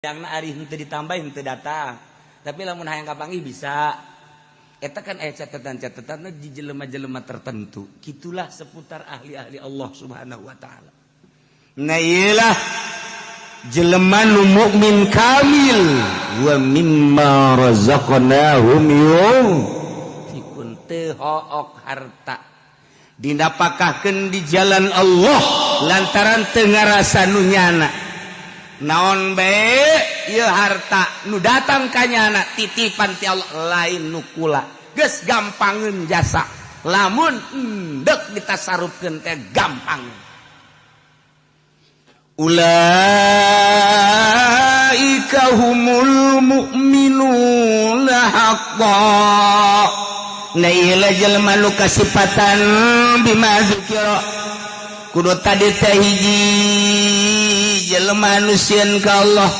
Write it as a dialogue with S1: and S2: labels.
S1: Yang ari henteu ditambah, henteu datang, tapi lamun hayang kapanggih bisa. Eta kan aya catatan-catatan di jelema-jelema tertentu. Gitulah seputar ahli-ahli Allah Subhanahu wa taala. Nah, iyalah jelema nu mukmin kamil. Wa mimma razaqnahum yunfiqun. Teu hook harta dinapakahkeun di jalan Allah lantaran teu ngarasa nu nyana. Naon bae ieu harta nu datang ka nyana titipan ti Allah, lain nu kula. Geus gampangeun jasa, lamun endek ditasarufkeun teh gampang. Ulaika humul mu'minuna haqqan. Nah, ieu jelema nu kasipatan bima dzukira. Kudu tadi teh hiji jelema nu sieun ka Allah.